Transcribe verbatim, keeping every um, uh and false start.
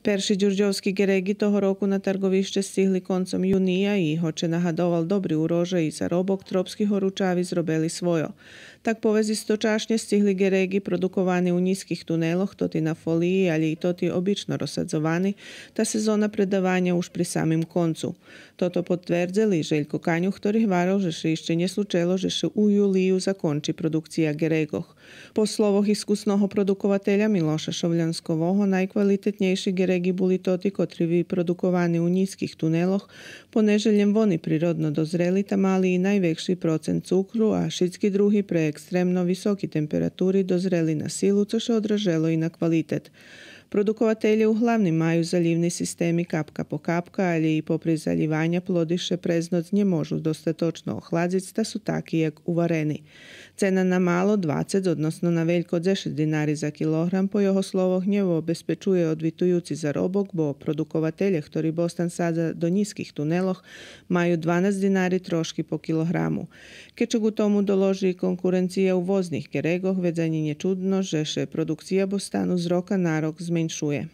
Перши дюрдьовски ґереґи того року на тарґовище сцигли концом юния и, гоч нагадовал добри урожай и заробок, тропски горучави зробели свойо. Так повесц, источашнє сцигли ґереґи продуковани у нїзких тунелох, тоти на фолиї, алє и тоти обично розсадзовани, та сезона предаваня уж при самим концу. Тото потвердзел и Желько Канюх, хтори гварел же ше ище нє случело же ше у юлию закончи продукция ґереґох. По словох искусного продукователя Милоша Шовлянскового, найквалитетнєйши ґереґи були тоти котри випродуковани у нїзких тунелох, понеже лєм вони природно дозрели та мали и найвекши процент цукру, а шицки други пре екстремно високи температури дозрели на силу, цо ше одражело и на квалитет. Продукователє углавним маю залївни системи капка по капка, алє и попри залїваня плоди ше през ноц нє можу достаточно охладзиц та су таки як уварени. Цена на мало двацец, односно на велько дзешец динари за килограм, по його словох нє обезпечує одвитуюци заробок, бо продукователє хтори бостан садза до нїзких тунелох маю дванац динари трошки по килограму. Кед ше ґу тому доложи и конкуренция увозних ґереґох, вец анї нє чудно же ше продукция бостану з рока на рок зменшує.